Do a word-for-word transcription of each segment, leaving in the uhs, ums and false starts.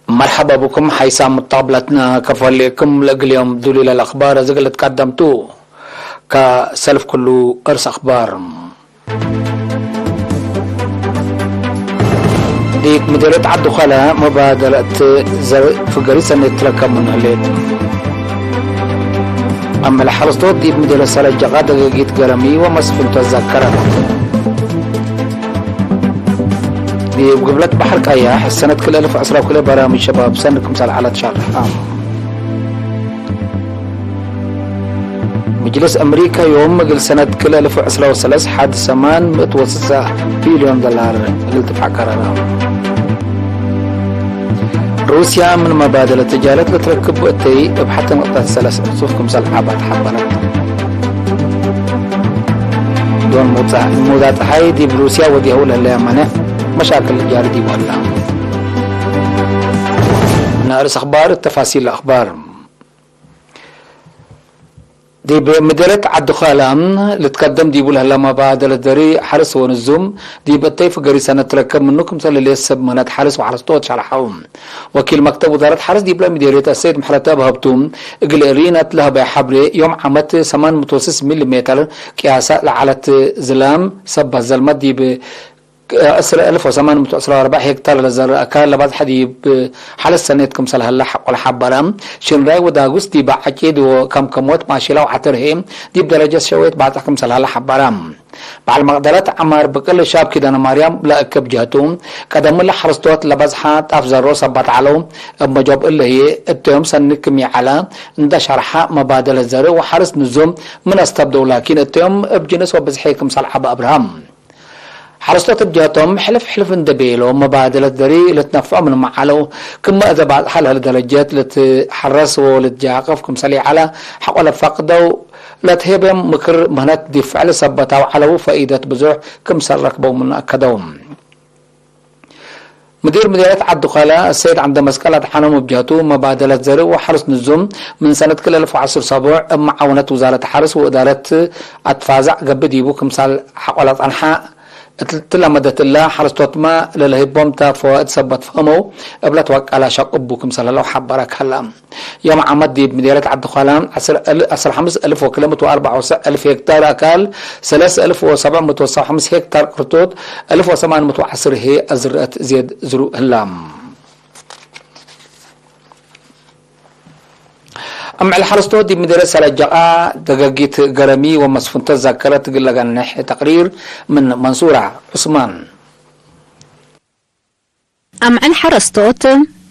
መርሐባ ብኩም ሐይሳም ሙጣብለትነ፣ ከፎ ህሌኩም ለእግል ዮም ዱሊለ ለአኽባር እዝግ ልትቀደም ቱ። ከሰልፍ ኩሉ እርስ አኽባር። ዲብ ምዴርየት ዐዲ ኾለ መባደለት ዘር ፍገሪ ሰኔት ትረከብ ምኑ ህሌት። አምዕል ሐረስቶት ዲብ ምዴርየት ሰለጀቃ ደገጊት ገረሚ ወመስፍንቶ ዘከረት። ዲብ ግብለት በሐር ቀያሕ ሰነት ክልኤ እልፍ ዕስራ ወክልኤ በራምጅ ሸባብ ሰኒ ክምሰል ዐለት ሸርሐ። ምጅልስ አምሪከ ዮም እግል ሰነት ክልኤ እልፍ ዕስራ ወሰለስ ሐድ ሰማን ምእት ወስሳ ቢልዮን ዶላር እግል ትድፈዕ ቀረረ። ሩስያ ምን መባደለት ትጃረት ለትረክብ እተይ እብ ሐቲ ንቅጠት ሰለስ ዕጹፍ ክምሰል ዐባት ሐበረት። ዶን ሙጻ-፣ ሙዳጠሓይ ዲብ ሩስያ ወዴሁ ለህለያ ማንዕ መሻክል ጃሪ ዲቡ ዐላ። ምን አርእስ አኽባር፣ ተፋሲል አኽባር። ዲብ ምዴርየት ዐዲ ኻላ ልትቀደም ዲቡ ለህላ መባደለት ዘሪ ሐርስ ወንዙም፣ ዲብ እተይ ፍገሪ ሰነት ትረከብ ምኑ ክምሰል ህሌት ሰብ ምህነት ሐርስ ወሐረስቶት ሸርሐው። ወኪል መክተብ ውዛረት ሐርስ ዲብለ ምዴርየት አሰይድ ምሕረተአብ ሀብቱ፣ እግል ኤሪና እት ለሀበየ ሐብሬ፣ ዮም ዓመት ሰማን ምእት ወስስ ሚሊ ሜተር ቅያሳ ለዐለት ዝላም ሰበት ዘልመት ዲብ ዕስር እልፍ ወሰማን ምእት ወዕስራ ወአርበዕ ሄክታር ለዘርአ አካል ለባጽሐ ዲብ ሐለት ሰኔት ክምሰል ሀለ ሐቆ ለሐበረ፣ ሽንራይ ወዳጉስ ዲበ ዐጪድ ወከምከሞት ማሽላ ወዐተር ህዬ ዲብ ደረጀት ሸዌት ባጽሕ ክምሰል ሀለ ሐበረ። በዐል መቅደረት ዐማር ብቅል ሻብ ኪዳነ ማርያም ለእከብ ጀህቱ፣ ቀደም እለ ሐረስቶት ለበዝሐ ጣፍ ዘሮ ሰበት ዐለው። እብ መጆብ እለ ህዬ፣ እቶም ሰኒ ክም ይዐለ እንደ ሸርሐ፣ መባደለት ዘርእ ወሐርስ ንዙም ምን አስተብደው፣ ላኪን እቶም እብ ጅንስ ወብዝሒ ክምሰል ዐበ አብርሃም። ሐረስቶት እብ ጀህቶም፣ ሕልፍ ሕልፍ እንዴ ቤሎ መባደለት ዘሪ ልትነፍዖ ምንመ ዐለው፣ ክመ እዘ ባጽሐ ለህለ ደረጀት ልትሐረስ ወልትጃቅፍ ክምሰል ይዐለ ሐቆ ለፈቅደው፣ ለትሄቤም ምክር ምህነት ዲብ ፍዕል ሰበታው ዐለው፣ ፈኢደት ብዙሕ ክምሰል ረክበው ምኑ አከደው። ምዲር ምዴርየት ዐዲ ኾለ ሰይድ ዐብደመስቀል አድሓኖም እብ ጀህቱ፣ መባደለት ዘርእ ወሐርስ ንዙም ምን ሰነት ክልኤ እልፍ ወዐስር ሰቡዕ እብ መዓውነት ውዛረት ሐርስ ወእዳረት አትፋዛዕ ገብእ ዲቡ ክምሰል ሐቆ ለጸንሐ፣ እት ለመደት እለ ሐረስቶትመ ለልህቦም ተ ፈዋእድ ሰበት ፈሀመው፣ እብ ለትወቀለ ሸቅ እቡ ክምሰል ህለው ሐበረ ከለ። ዮም ዓመት ዲብ ምዴርየት ዐዲ ኳላ ዐስር እል-፣ ዐስር ሐምስ እልፍ ወክልኤ ምእት ወአርበዕ ወሰዕ እልፍ ሄክታር አካል፣ ሰለስ እልፍ ወሰብዕ ምእት ወሰብዕ ሐምስ ሄክታር ቅርቶት፣ እልፍ ወሰማን ምእት ወዐስር ህዬ አዝርአት ዜድ ዝሩእ ህላ። አምዕል ሐረስቶት ዲብ ምዴርየት ሰለጀቃ ደገጊት ገረሚ ወመስፍንቶ ዘከረት እግል ለገንሕ ተቅሪር ምን መንሱራ ዑስማን። አምዕል ሐረስቶት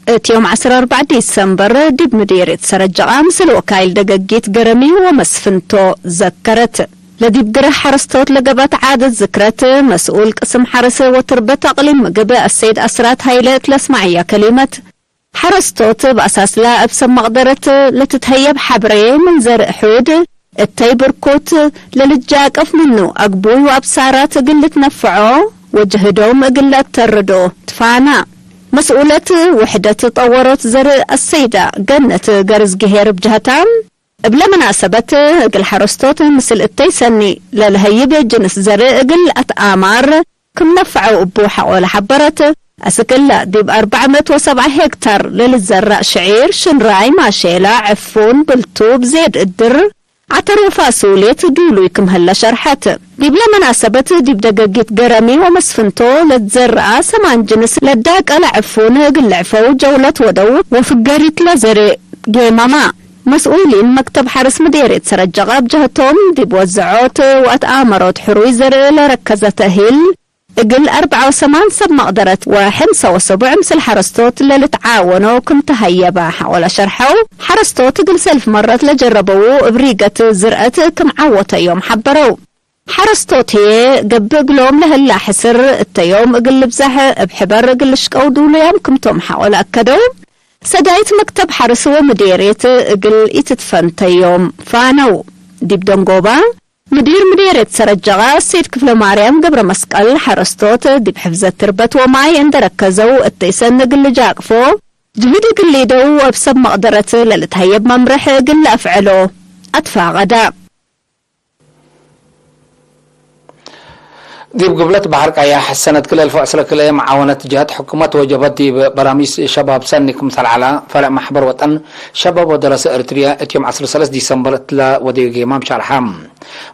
እት ዮም ዐስር ወአርበዕ ዲሰምበር ዲብ ምዴርየት ሰረጀቃ ምስል ወካይል ደገጊት ገረሚ ወመስፍንቶ ዘከረት ለዲብ ግርህ ሐረስቶት ለገብአት ዓደት ዝክረት፣ መስኡል ቅስም ሐርስ ወትርበት አቅሊም ምግብ አሰይድ አስራት ሀይለ እት ለአስመዐያ ከሊመት፣ ሐረስቶት እብ አሳስላ እብ ሰብ መቅደረት ለትትሀየብ ሐብሬ ምን ዘርእ ሑድ፣ እተይ ብርኩት ለልጃቀፍ ምኑ አግቡይ ወአብሳራት እግል ልትነፍዖ ወጀህዶም እግል ለአተርዶ ትፋና። መስኡለት ውሕደት ጠወሮት ዘርእ አሰይዳ ገነት ገርዝግሄር እብ ጀህታ፣ እብለ መናሰበት እግል ሐረስቶት ምስል እተይ ሰኒ ለልሀይብ ጅንስ ዘርእ እግል አትአማር ክም ነፍዐው እቡ ሐቆ ለሐበረት፣ አስክ እለ ዲብ አርበዕ ምእት ወሰብዓ ሄክታር ለልዘረእ ሽዒር፣ ሽንራይ፣ ማሼላ፣ ዕፉን፣ ብልቱብ፣ ዜድ እድር፣ ዐተር ወፋሱሌት ዱሉይ ክም ህለ ሸርሐት። ዲብለ መናሰበት ዲብ ደገጊት ገረሚ ወመስፍንቶ ለትዘረአ ሰማን ጅንስ ለዳቀለ ዕፉን እግል ልዕፈው ጀውለት ወደው ወፍገሪት ለዘሬ ጌመማ። መስኡሊን መክተብ ሐርስ ምዴርየት ሰረጀቀ እብ ጀህቶም ዲብ ወዘዖት ወአትአመሮት ሕሩይ ዘርእ ለረከዘ ተእሂል፣ እግል አርበዕ ወሰማን ሰብ መቅደረት ወሐምሰ ወሰቡዕ ምስል ሐረስቶት ለልትዓወኖ ክም ተሀየበ ሐቆለ ሸርሐው፣ ሐረስቶት እግል ሰልፍ መረት ለጀረበዉ እብ ሪገት ዝርአት ክም ዓወተ ዮም ሐበረው። ሐረስቶት ህዬ ገብእ እግሎም ለህላ ሕስር እተ ዮም እግል ልብዘሕ እብ ሕበር እግል ልሽቀው ዱሉያም ክምቶም ሐቆለ አከደው። ሰዳይት መክተብ ሐርስ ወምዴርየት እግል ኢትትፈንተ ዮም ፋነው። ዲብ ደንጎባ፣ ምዲር ምዴርየት ሰረጀቃ ሰይድ ክፍለማርያም ገብረመስቀል፣ ሐረስቶት ዲብ ሕፍዘት ትርበት ወማይ እንዴ ረከዘው እተይሰን እግል ልጃቅፎ ጅህድ እግል ሊደው ወእብ ሰብ መቅደረት ለልትሀየብ መምርሕ እግል ለአፍዕሎ አትፋቀደ። ዲብ ግብለት በሐር ቀያሕ ሰነት ክልኤ አልፍ ወዕስረ ክልኤ መዓወነት ጀሀት ሕኩመት ወጀበት ዲብ በራምጅ ሸባብ ሰኒ ክምሰል ዐለ፣ ፈርዕ መሕበር ወጠን ሸባብ ወደረሰ ኤሪትርየ እት ዮም ዐስር ወሰለስ ዲሰምበር እትለ ወደዩ ጌማም ሸርሐ።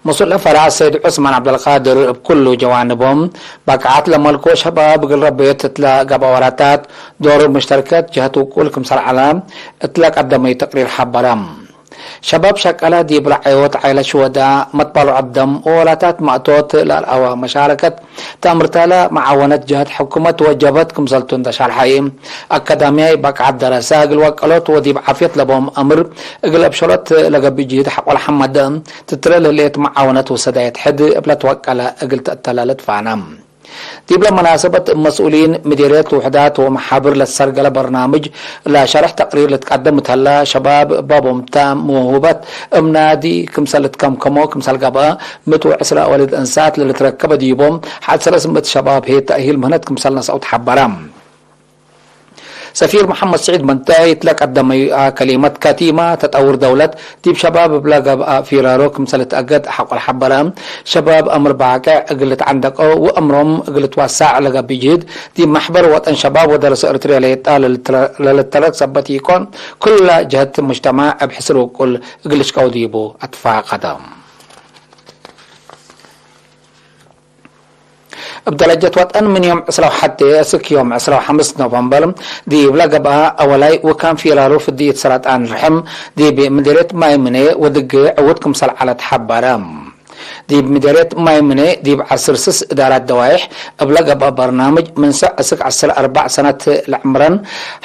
መስኡል ፈርዕ ሰይድ ዑስማን ዐብደልቃድር እብ ኩሉ ጀዋንቦም ባቅዓት ለመልኮ ሸባብ እግል ረቤት እትለ ገብአ ወራታት ዶር ሙሽተርከት ጀሀት ውቁል ክምሰል ዐለ እትለ ቀደመዩ ተቅሪር ሐበረ። ሸባብ ሸቀለ ዲብ ረዐዮት ዓይለት ሽወዳ፣ መትባሉዐት ደም ወወላታት ማእቶት ለአርአወ መሻረከት ተአምርታለ መዓወነት ጀሀት ሕኩመት ወጀበት ክምሰልቱ እንደ ሸርሐየ፣ አካዳምያይ ባቅዓት ደረሰ እግል ወቀሎት ወዲብ ዓፍየት ለቦም አምር እግል አብሸሎት ለገብእ ጅህድ ሐቆ ለሐመደ ትትረል ህሌት መዓወነት ወሰዳየት ሕድ እብ ለትወቀለ እግል ተአተላለት ፋነ። ዲብለ መናሰበት እብ መስኡሊን ምዴርየት ውሕዳት ወመሓብር ለትሰርገለ በርናምጅ ለሸርሕ ተቅሪር ልትቀደም እት ሀለ፣ ሸባብ እብ ባቦምተ መውሁበት እብ ናዲ ክምሰል ልትከምከሞ ክምሰል ገብአ፣ ምእት ወዕስረ አወልድ እንሳት ለልትረከበ ዲቦም ሐድ ሰለስ ምእት ሸባብ ህይ ተእሂል ምህነት ክምሰል ነስአው ተሐበረ። ሰፊር መሐመድ ስዒድ መንተዒ እትለ ቀደመዩ ከሊመት ከቲመ፣ ተጠውር ደውለት ዲብ ሸባብ እብለ ገብአ ፊራሮ ክምሰል ልትአገድ ሐቆ ለሐበረ፣ ሸባብ አምር ባቅዕ እግል ልትዐንደቀው ወአምሮም እግል ልትወሳዕ ለገብእ ጅህድ፣ ዲብ መሕበር ወጠን ሸባብ ወደረሰ ኤሪትርየ ሌጣ ለልትረ-፣ ለልትረክ ሰበት ኢኮን፣ ኩለ ጀሀት ሙጅተማዕ እብ ሕስር ውቁል እግል ልሽቀው ዲቡ አትፋቀደ። እብ ደረጀት ወጠን፣ ምን ዮም ዕስራ ወሐቴ እስክ ዮም ዕስራ ወሐምስ ኖቨምበር፣ ዲብለ ገብአ አወላይ ወካን ፊራሩ ፍድይት ሰረጣን ርሕም፣ ዲብ ምዴርየት ማይ ምኔ ወድጌ ዕዉት ክምሰል ዐለ ተሐበረ። ዲብ ምዴርየት ማይ ምኔ፣ ዲብ ዐስር ስስ እዳራት ደዋይሕ፣ እብለ ገብአ በርናምጅ፣ ምን ሰዕ እስክ ዐስር አርበዕ ሰነት ለዕምረን፣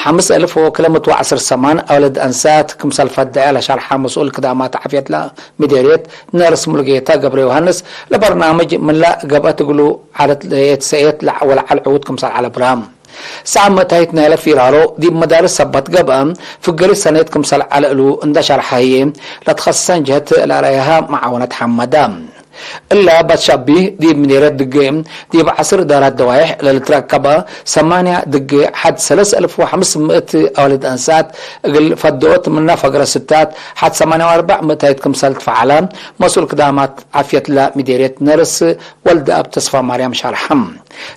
ሐምስ አልፍ ወክለ ምእት ወዐስር ሰማን አውለድ አንሳት ክምሰል ፈደአ ለሸርሐ መስኡል ክዳማት ዓፍየት ለምዴርየት፣ ነርስ ሙሉጌታ ገብረ ዮሐንስ፣ ለበርናምጅ ምንላ ገብአት እግሉ ዐለት ለየትሰኤት ወለዐል ዕዉት ክምሰል ዐለ ብርሃም። ሳዕ ምእታይት ናይለ ፊራሮ ዲብ መዳርስ ሰበት ገብአ፣ ፍገሪት ሰኔት ክምሰል ዐለ እሉ እንደ ሸርሐ ህዬ፣ ለትኸሰሰን ጀህት ለአርአየሀ መዓወነት ሐመደ። እለ ባትሻቢህ ዲብ ምዴርየት ድጌ፣ ዲብ ዐስር እዳራት ደዋይሕ ለልትረከበ ሰማንያ ድጌ ሐድ ሰለስ አልፍ ወሐምስ ምእት አወልድ አንሳት እግል ፈድኦት ምነ ፈግረ ስታት ሐድ ሰማንያ ወአርበዕ ምእታይት ክምሰል ትፈዐለ መስኡል ክዳማት ዓፍየት ለምዴርየት ነርስ ወልደአብ ተስፋማርያም ሸርሐ።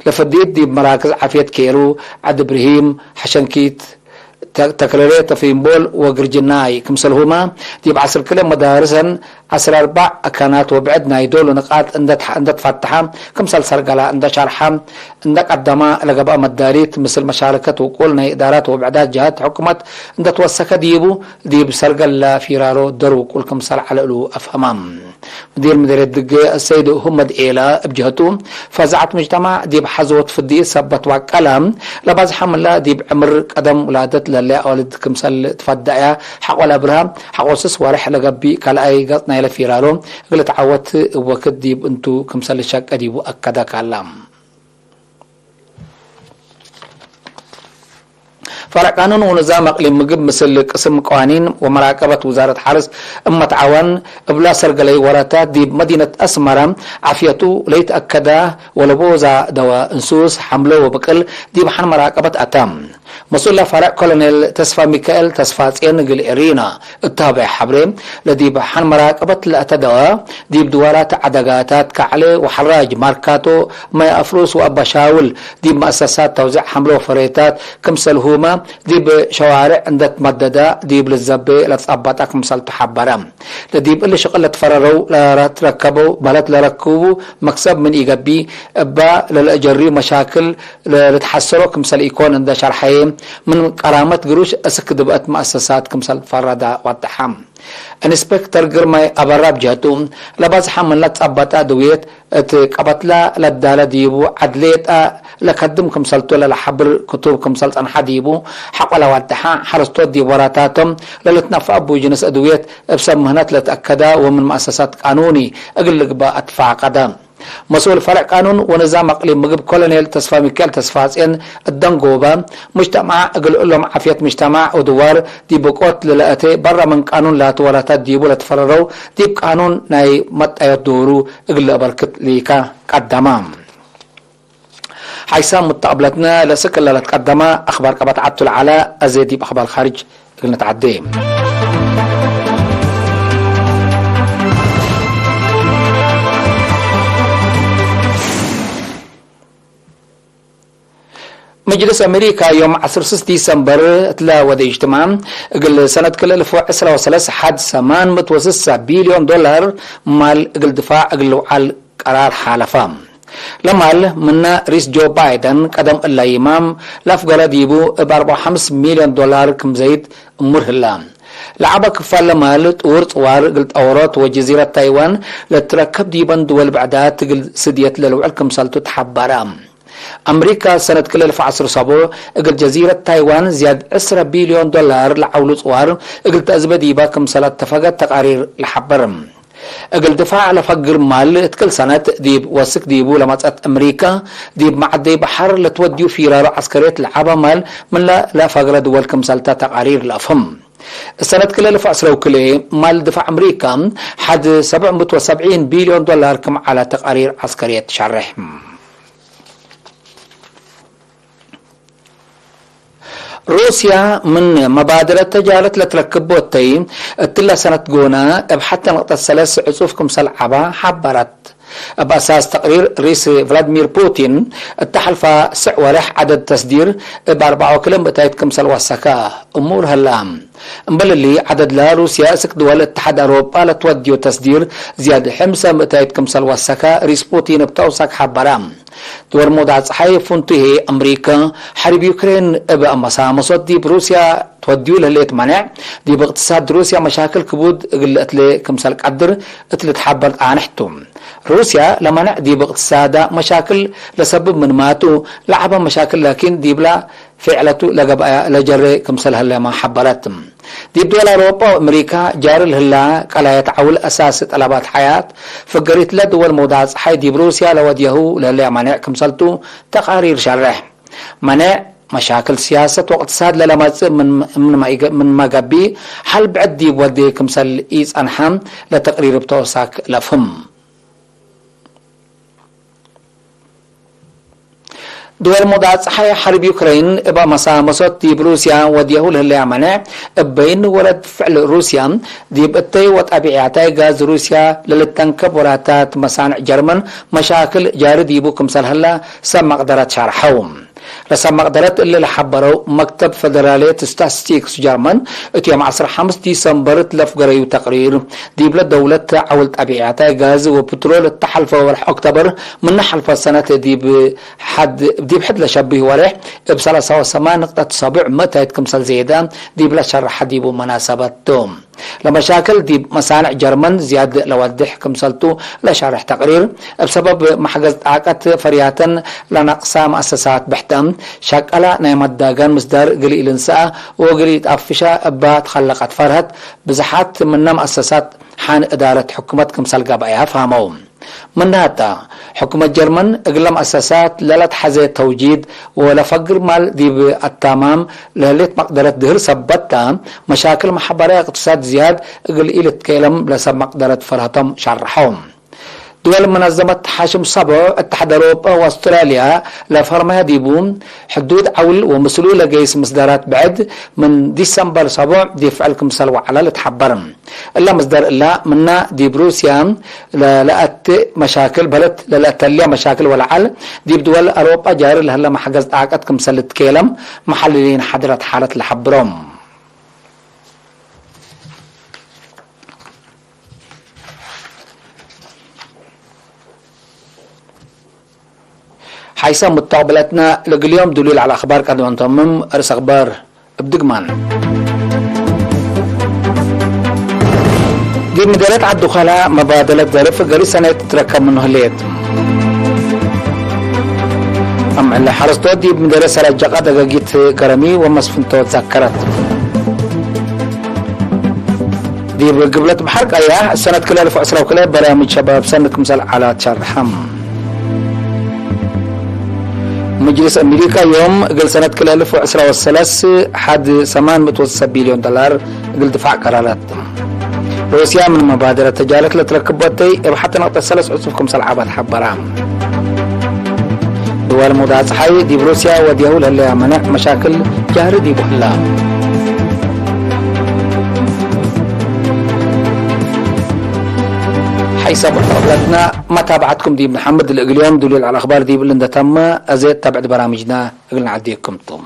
ለፍድይት ዲብ መራክዝ ዓፍየት ኬሩ፣ ዐዲ ብርሂም፣ ሐሸንኪት፣ ተ-፣ ተክለሬ፣ ተፊምቦል ወግርጅናይ ክምሰልሁመ፣ ዲብ ዐስር ክልኤ መዳርሰን ዐስር አርበዕ አካናት ወብዕድ ናይ ዶሉ ንቃጥ እንደ ተሐ-፣ እንደ ትፈተሐ ክምሰል ሰርገለ እንደ ሸርሐ፣ እንደ ቀደመ ለገብአ መዳሊት ምስል መሻረከት ውቁል ናይ እዳራት ወብዕዳት ጀሀት ሕኩመት እንደ ትወሰከ ዲቡ፣ ዲብ ሰርገለ ፊራሮ ዶር ውቁል ክምሰል ዐለ እሉ አፍሀመ። ሙዲር ምዴርየት ድጌ አሰይድ ሁመድ ኤላ እብ ጀህቱ፣ ፈዛዐት ሙጅተማዕ ዲብ ሐዞት ፍድይት ሰበት ዋቀለ፣ ለባዝሐ ምንለ ዲብ ዕምር ቀደም ውላደት ለህሌ አዋልድ ክምሰል ትፈደአያ ሐቆ ለብርሀ፣ ሐቆ ስስ ወሬሕ ለገብእ ካልኣይ ገጽ ናይለ ፊራሮ እግል ልትዐወት እብ ወክድ ዲብ እንቱ ክምሰል ልሸቄ ዲቡ አከደ ካላ። ፈርዕ ቃኑን ወንዛም አቅሊም ምግብ ምስል ቅስም ቀዋኒን ወመራቀበት ውዛረት ሐርስ እብ መትዓወን እብላ ሰርገለዩ ወራታት ዲብ መዲነት አስመረ ዓፍየቱ ለይትአከደ ወለቦዛ ደወ እንሱስ ሐምሎ ወብቅል ዲብ ሐን መራቀበት አተ። መስኡለ ፈርዕ ኮሎኔል ተስፋ ሚካኤል ተስፋጼን እግል ኤሪና እታቤዕ ሐብሬ፣ ለዲብ ሐን መራቀበት ለአተ ደወ፣ ዲብ ድዋላት ዐደጋታት ከዕሌ ወሐራጅ፣ ማርካቶ፣ ማይ አፍሩስ ወአባሻውል፣ ዲብ መአሰሳት ተውዜዕ ሐምሎ ፍሬታት ክምሰልሁመ፣ ዲብ ሸዋሬዕ እንደ ትመደደ፣ ዲብ ልዘቤ ለትጸበጠ ክምሰልቱ ሐበረ። ለዲብ እሊ ሽቅል ለትፈረረው ለትረከበው በህለት ለረክቡ መክሰብ ምን ኢገብእ፣ እባ ለለአጀርዩ መሻክል ለልትሐሰሮ ክምሰል ኢኮን እንደ ሸርሐየ፣ ምን ቀራመት ግሩሽ እስክ ድብአት መአሰሳት ክምሰል ፈረደ ወደሐ። ኢንስፔክተር ግርማይ አበራ እብ ጀህቱ፣ ለባዝሐ ምን ለትጸበጠ ድውየት እት ቀበትላ ለዳለ ዲቡ፣ ዐድ ሌጠ ለከድም ክምሰልቱ ለለሐብር ክቱብ ክምሰል ጸንሐ ዲቡ፣ ሐቆ ለወደሐ፣ ሐረስቶት ዲብ ወራታቶም ለልትነፈአ ቡጅንስ እድውየት እብ ሰብ ምህነት ለትአከደ ወምን መአሰሳት ቃኑኒ እግል ልግበእ አትፋቀደ። መስኡል ፈርዕ ቃኑን ወንዛም አቅሊም ምግብ ኮሎኔል ተስፋሚካኤል ተስፋጼን እደንጎበ፣ ሙጅተማዕ እግል እሎም ዓፍየት ሙጅተማዕ ወድዋር ዲብ ብቆት ለለአቴ በረ ምን ቃኑን ላቱ ወላታት ዲቡ ለትፈረረው ዲብ ቃኑን ናይ መጣዮት ዶሩ እግል ለአበርክት ሊካ ቀደመ። ሓይሳም ሙተቀብለትነ ለስክ እለ ለትቀደመ አክባር ቀበት ዐቱ ለዐለ፣ አዜ ዲብ አክባር ካርጅ እግል ነትዐዴ። መጅልስ አሜሪካ ዮም ዐስር ስስ ዲሰምበር እትለ ወደ እጅትማዕ፣ እግል ሰነት ክልኤ አልፍ ወዕስራ ወሰለስ ሐድ ሰማን ምእት ወስሳ ቢልዮን ዶላር ማል እግል ድፋዕ እግል ልውዓል ቀራር ሓለፈ። ለማል ምነ ሪስ ጆ ባይደን ቀደም እለ ይማም ለአፍገረ ዲቡ እብ አርበዓ ወሐምስ ሚልዮን ዶላር ክም ዘይድ እሙር ህለ። ለዐበ ክፋል ለማል ጥውር ጽዋር እግል ጠወሮት ወጀዚረት ታይዋን ለትረከብ ዲበን ድወል ብዕዳት እግል ስድየት ለልውዕል ክምሰልቱ ተሐበረ። አምሪካ ሰነት ክልኤ አልፍ ወዐስር ሰቡዕ እግል ጀዚረት ታይዋን ዝያድ ዕስረ ቢልዮን ዶላር ለዐውሉ ጽዋር እግል ተአዝበ ዲባ ክምሰል አተፈገት ተቃሪር ለሐበር። እግል ድፋዕ ለፈግር ማል እት ክል ሰነት ዲብ ወስክ ዲቡ ለመጽአት አምሪካ፣ ዲብ መዐደይ በሐር ለትወድዩ ፊራሮ ዐስከርየት ለዐበ ማል ምንለ ለፈግረ ድወል ክምሰልተ ተቃሪር ለአፍህም። ሰነት ክልኤ አልፍ ወዐስረ ወክልኤ ማል ድፋዕ አምሪካ ሐድ ሰብዕ ምእት ወሰብዒን ቢልዮን ዶላር ክም ዐለ ተቃሪር ዐስከርየት ሸሬሕ። ሩስያ ምን መባደረት ተጃረት ለትረክቦ እተይ፣ እትለ ሰነት ጎነ እብ ሐቴ ንቅጠት ሰለስ ዕጹፍ ክምሰል ዐባ ሐበረት። እብ አሳስ ተቅሪር ሪስ ቭላድሚር ፑቲን፣ እተ ሐልፋ ስዕ ወሬሕ ዐደድ ተስዲር እብ አርበዓ ወክልኤ ምእታይት ክምሰል ወሰከ እሙር ሀላ። እምበል እሊ ዐደድ ለሩስያ እስክ ድወል እተሓድ አውሮጳ ለትወድዮ ተስዲር ዝያድ ሕምሰ ምእታይት ክምሰል ወሰከ ሪስ ፑቲን እብ ተውሳክ ሐበረ። ድወል መውዳዕ ጸሓይ ፍንቱ ህዬ፣ አምሪከ ሐርብ ዩክሬን እብ አመሳመሶት ዲብ ሩስያ ትወድዩ ለህሌት መኔዕ፣ ዲብ እቅትሳድ ሩስያ መሻክል ክቡድ እግል ለአትሌ ክምሰል ቀድር እት ልትሐበር ጣንሕቱ። ሩስያ ለመኔዕ ዲብ እቅትሳዳ መሻክል ለሰብብ ምንማቱ፣ ለዐበ መሻክል ላኪን ዲብላ ፌዕለቱ ለገብአያ ለጀሬ ክምሰል ህሌማ ሐበረት። ዲብ ድወል አውሮጳ ወአምሪካ ጃሪ ለህላ ቀላየት ዐውል አሳሲ ጠለባት ሐያት ፍገሪት ለድወል መውዳዕ ጸሓይ ዲብ ሩስያ ለወድየሁ ለህለየ መኔዕ ክምሰልቱ ተቃሪር ሸሬሕ። መኔዕ መሻክል ስያሰት ወእቅትሳድ ለለመጽእ ምን፣ ምን መ-፣ ምንመ ገብእ ሐል ብዕድ ዲብ ወዴ ክምሰል ኢጸንሐ ለተቅሪር እብ ተውሳክ ለፍህም። ድወል መውዳዕ ጸሓይ ሐርብ ዩክሬን እብ አመሳመሶት ዲብ ሩስያ ወድየሁ ለህለያ መኔዕ፣ እበይን ወረድ ፍዕል ሩስያ ዲብ እተይ ወጣቢዕያታይ ጋዝ ሩስያ ለልተንከብ ወራታት መሳንዕ ጀርመን መሻክል ጃሪ ዲቡ ክምሰል ሀላ ሰብ መቅደረት ሸርሐው። ለሰብ መቅደረት እሊ ለሐበረው መክተብ ፈደራልየት ስታትስቲክስ ጀርመን፣ እት ዮም ዐስር ሐምስ ዲሰምበር እት ለፍገረዩ ተቅሪር፣ ዲብለ ደውለት ዐውል ጠቢዕያታይ ጋዝ ወፕትሮል እተ ሐልፈ ወርሕ ኦክቶበር ምነ ሐልፈ ሰነት ዲብ ሐድ፣ ዲብ ሕድ ለሸብህ ወሬሕ እብ ሰለሳ ወሰማን ንቅጠት ሰቡዕ ምእታይት ክምሰል ዜደ ዲብለ ሸርሐ ዲቡ መናሰበት ቱ። ለመሻክል ዲብ መሳንዕ ጀርመን ዝያድ ለወድሕ ክምሰልቱ ለሸርሕ ተቅሪር፣ እብ ሰበብ መሕገዝ ጣቀት ፈርያተን ለነቅሳ መአሰሳት ብሕተ፣ ሸቀላ ናይ መዳጋን ምስዳር እግል ኢልንሰአ ወእግል ኢጣፍሻ እባ ትከለቀት ፈርሀት፣ ብዝሓት ምነ መአሰሳት ሓን እዳረት ሕኩመት ክምሰል ገብአያ ፈሀመው። ምን ሀታ፣ ሕኩመት ጀርመን እግለ መአሰሳት ለለትሐዜ ተውጂድ ወለፈግር ማል ዲብ አታማም ለህሌት መቅደረት ድህር ሰበታ፣ መሻክል መሐበራይ እቅትሳድ ዝያድ እግል ኢልትኬለም ለሰብ መቅደረት ፈርሀቶም ሸርሐው። ድወል መነዘመት ሐሽም ሰቡዕ፣ እተሓድ አውሮጳ ወአውስትራልያ ለፈርመያ ዲቡ፣ ሕዱድ ዐውል ወምስሉ ለገይስ ምስዳራት ብዕድ ምን ዲሰምበር ሰቡዕ ዲብ ፍዕል ክምሰል ወዐለ ልትሐበር። እለ ምስደር እላ ምና ዲብ ሩስያ ለለአቴ መሻክል በለት ለለአተልያ መሻክል ወለዐል፣ ዲብ ድወል አውሮጳ ጃሪ ለህለ መሕገዝ ጣቀት ክምሰል ልትኬለም መሐልሊን ሓድረት ሓለት ለሐብሮም። ሓይሰ ሙተቅብለትነ፣ ለእግል ዮም ዱሉይ ለዐለ አኽባር ቀድመ እንተምም፣ እርስ አኽባር እብ ድግማን። ዲብ ምደርየት ዐድ ዱኸላ መባደለት ደርፍ ገሪ ሰኔት ትትረከብ ምኑ ህሌት። አምዕል ሐረስቶት ዲብ ምደርየት ሰላጀቃ ደገጊት ገረሚ ወመስፍንቶት ዛከረት። ዲብ ግብለት በሐር ቀያሕ ሰነት ክልኤ አልፍ ወዕስራ ወክልኤ በርናምጅ ሸባብ ሰኒ ክምሰል ዐለ ተሸርሐ። ምጅልስ አሚሪካ ዮም እግል ሰነት ክልኤ እልፍ ወዕስራ ወሰለስ ሐድ ሰማን ምእት ወሰብ ቢልዮን ዶላር እግል ድፋዕ ቀራራት። ሩስያ ምን መባደረት ተጃረት ለትረክቦተይ እብ ሐቲ ነቅጠት ሰለስ ዕጹፍ ክምሰል ዐባት ሐበራ። ድወል ሙዳጽሓይ ዲብ ሩስያ ወድየሁ ለህለያ መነዕ መሻክል ጃህሪ ዲቡ ህላ። ሐይሰ ቡሕጠ ቅብለትና መታብዐትኩም ዲብ ነሐምድ። ለእግል ዮም ዱሉል ዐለ አኽባር ዲብ እሊ እንደ ተመ፣ አዜ ተብዕድ በራምጅና እግል ነዐዴኩም ቱ።